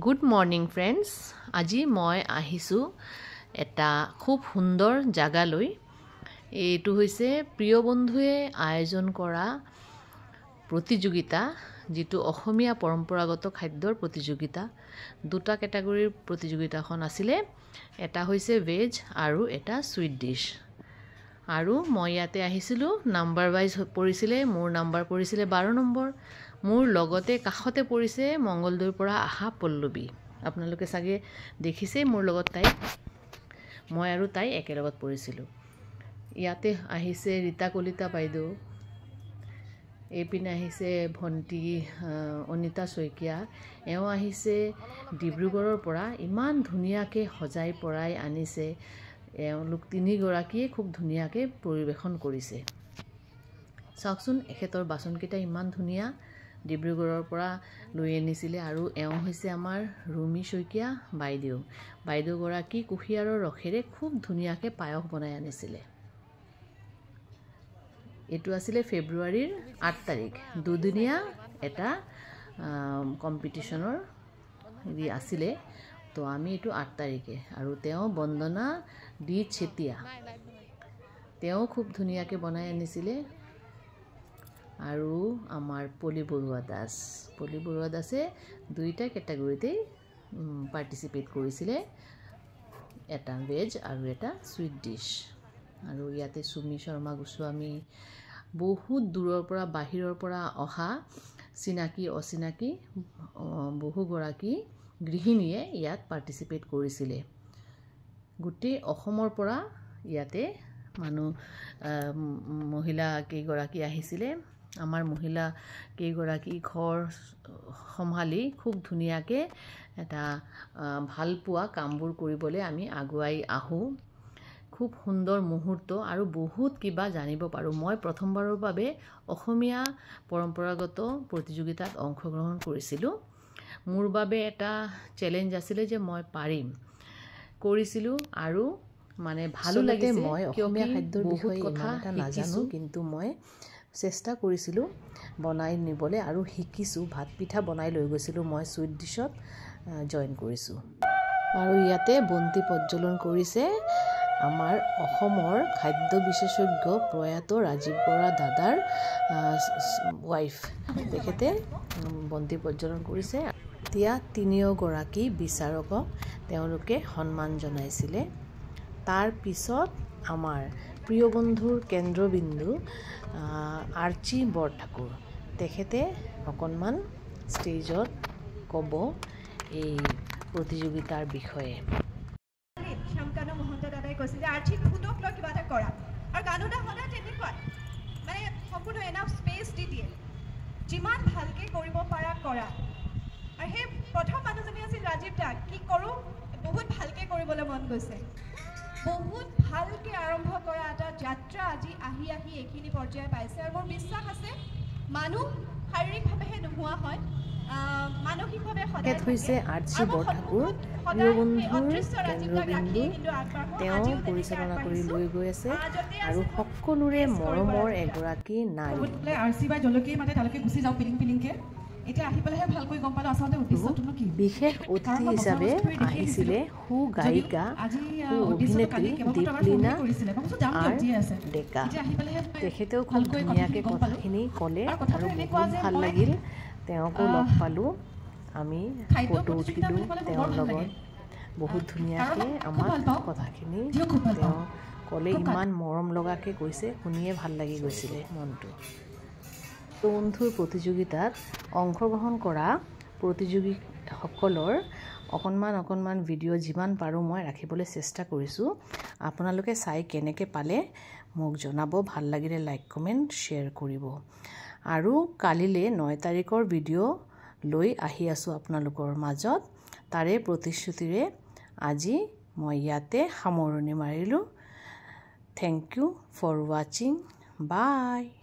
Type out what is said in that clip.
Good morning friends, আজি মই আহিছোঁ এটা খুব সুন্দৰ জাগালৈ। এইটো হৈছে প্ৰিয় বন্ধুৱে আয়োজন কৰা প্ৰতিযোগিতা, যিটো অসমীয়া পৰম্পৰাগত খাদ্যৰ প্ৰতিযোগিতা। দুটা কেটেগৰীৰ প্ৰতিযোগিতাখন আছিলে, এটা হৈছে ভেজ আৰু এটা চুইট ডিছ। আৰু মই ইয়াতে আহিছিলোঁ, নাম্বাৰ ৱাইজ পৰিছিলে, মোৰ নাম্বাৰ পৰিছিলে 12 নম্বৰ। মোৰ লগতে কাষতে পৰিছে মংগলদৈৰ পৰা অহা পল্লৱী। আপোনালোকে চাগে দেখিছেই মোৰ লগত তাইক, মই আৰু তাই একেলগত পৰিছিলোঁ। ইয়াতে আহিছে ৰীতা কলিতা বাইদেউ, এইপিনে আহিছে ভণ্টি অনিতা শইকীয়া, এওঁ আহিছে ডিব্ৰুগড়ৰ পৰা। ইমান ধুনীয়াকৈ সজাই পৰাই আনিছে, এওঁলোক তিনিগৰাকীয়ে খুব ধুনীয়াকৈ পৰিৱেশন কৰিছে। চাওকচোন এখেতৰ বাচনকেইটা ইমান ধুনীয়া, ডিব্ৰুগড়ৰ পৰা লৈ আনিছিলে। আৰু এওঁ হৈছে আমাৰ ৰুমি শইকীয়া বাইদেউ। বাইদেউগৰাকী কুঁহিয়াৰৰ ৰসেৰে খুব ধুনীয়াকৈ পায়স বনাই আনিছিলে। এইটো আছিলে ফেব্ৰুৱাৰীৰ 8 তাৰিখ, দুদিনীয়া এটা কম্পিটিশ্যনৰ হেৰি আছিলে। তো আমি এইটো 8 তাৰিখে, আৰু তেওঁ বন্দনা ডি চেতিয়া, তেওঁ খুব ধুনীয়াকৈ বনাই আনিছিলে। আৰু আমাৰ পলি বৰুৱা দাস, পলি বৰুৱা দাসে দুইটা কেটেগৰীতেই পাৰ্টিচিপেট কৰিছিলে, এটা ভেজ আৰু এটা চুইট ডিছ। আৰু ইয়াতে চুমি শৰ্মা গোস্বামী, বহুত দূৰৰ পৰা বাহিৰৰ পৰা অহা চিনাকি অচিনাকি বহুগৰাকী গৃহিণীয়ে ইয়াত পাৰ্টিচিপেট কৰিছিলে। গোটেই অসমৰ পৰা ইয়াতে মানুহ মহিলা কেইগৰাকী আহিছিলে। আমাৰ মহিলা কেইগৰাকী ঘৰ চম্ভালি খুব ধুনীয়াকৈ এটা ভালপোৱা কামবোৰ কৰিবলৈ আমি আগুৱাই আহোঁ। খুব সুন্দৰ মুহূৰ্ত আৰু বহুত কিবা জানিব পাৰোঁ। মই প্ৰথমবাৰৰ বাবে অসমীয়া পৰম্পৰাগত প্ৰতিযোগিতাত অংশগ্ৰহণ কৰিছিলোঁ। মোৰ বাবে এটা চেলেঞ্জ আছিলে যে মই পাৰিম, কৰিছিলোঁ আৰু মানে ভালো লাগিছে। মই অসমীয়া খাদ্যৰ বিষয়ে ইমান এটা নাজানো, কিন্তু মই চেষ্টা কৰিছিলোঁ বনাই নিবলৈ আৰু শিকিছোঁ। ভাত পিঠা বনাই লৈ গৈছিলোঁ মই, চুইট ডিছত জইন কৰিছোঁ। আৰু ইয়াতে বন্তি প্ৰজ্বলন কৰিছে আমাৰ অসমৰ খাদ্য বিশেষজ্ঞ প্ৰয়াত ৰাজীৱ বৰা দাদাৰ ৱাইফ, তেখেতে বন্তি প্ৰজ্বলন কৰিছে। এতিয়া তিনিওগৰাকী বিচাৰকক তেওঁলোকে সন্মান জনাইছিলে। তাৰপিছত আমাৰ প্ৰিয় বন্ধুৰ কেন্দ্ৰবিন্দু আৰ্চি বৰঠাকুৰ, তেখেতে অকণমান ষ্টেজত ক'ব এই প্ৰতিযোগিতাৰ বিষয়ে। শ্যামকানু মহন্ত দাদাই কৈছিল যে আৰ্থিক ফুডক লৈ কিবা এটা কৰা, আৰু কানুদা সদায় তেনেকুৱাই, মানে সম্পূৰ্ণ এনাফ স্পেচ দি দিয়ে, যিমান ভালকৈ কৰিব পাৰা কৰা। আৰু সেই প্ৰথম মানুহজনী আছিল ৰাজীৱ দা। কি কৰোঁ, বহুত ভালকৈ কৰিবলৈ মন গৈছে, বহুত ভালকৈ আৰম্ভ কৰা এটা যাত্ৰা আজি আহি আহি এইখিনি পৰ্যায় পাইছে। আৰু মোৰ বিশ্বাস আছে মানুহ শাৰীৰিকভাৱেহে নোহোৱা হয়, মানসিকভাৱে সদায়। তেখেত হৈছে আৰ্চি বৰঠাকুৰ, প্ৰিয় বন্ধুৰ কেন্দ্ৰবিন্দু। তেওঁ পৰিচালনা কৰি লৈ গৈ আছে আৰু সকলোৰে মৰমৰ এগৰাকী নাৰী। আৰ্চি বাই জলকীয়ে মাতে তালৈকে গুচি যাওঁ পিলিং পিলিংকে। এতিয়া আহি পেলাইহে ভালকৈ গম পালোঁ আচলতে উদ্দেশ্যটোনো কি। বিশেষ অতিথি হিচাপে আহিছিলে সু গায়িকা, সু অভিনেত্ৰী দীপলিনা আৰ ডেকা। তেখেতেও খুব ধুনীয়াকৈ কথাখিনি ক'লে আৰু বহুত ভাল লাগিল। তেওঁকো লগ পালোঁ, আমি ফটো উঠিলোঁ তেওঁৰ লগত। বহুত ধুনীয়াকৈ আমাক কথাখিনি তেওঁ ক'লে, ইমান মৰম লগাকৈ কৈছে, শুনিয়ে ভাল লাগি গৈছিলে মনটো। বন্ধুৰ প্ৰতিযোগিতাত অংশগ্ৰহণ কৰা প্ৰতিযোগীসকলৰ অকণমান অকণমান ভিডিঅ' যিমান পাৰোঁ মই ৰাখিবলৈ চেষ্টা কৰিছোঁ। আপোনালোকে চাই কেনেকৈ পালে মোক জনাব, ভাল লাগিলে লাইক কমেণ্ট শ্বেয়াৰ কৰিব। আৰু কালিলৈ 9 তাৰিখৰ ভিডিঅ' লৈ আহি আছোঁ আপোনালোকৰ মাজত। তাৰে প্ৰতিশ্ৰুতিৰে আজি মই ইয়াতে সামৰণি মাৰিলোঁ। Thank you for watching, bye.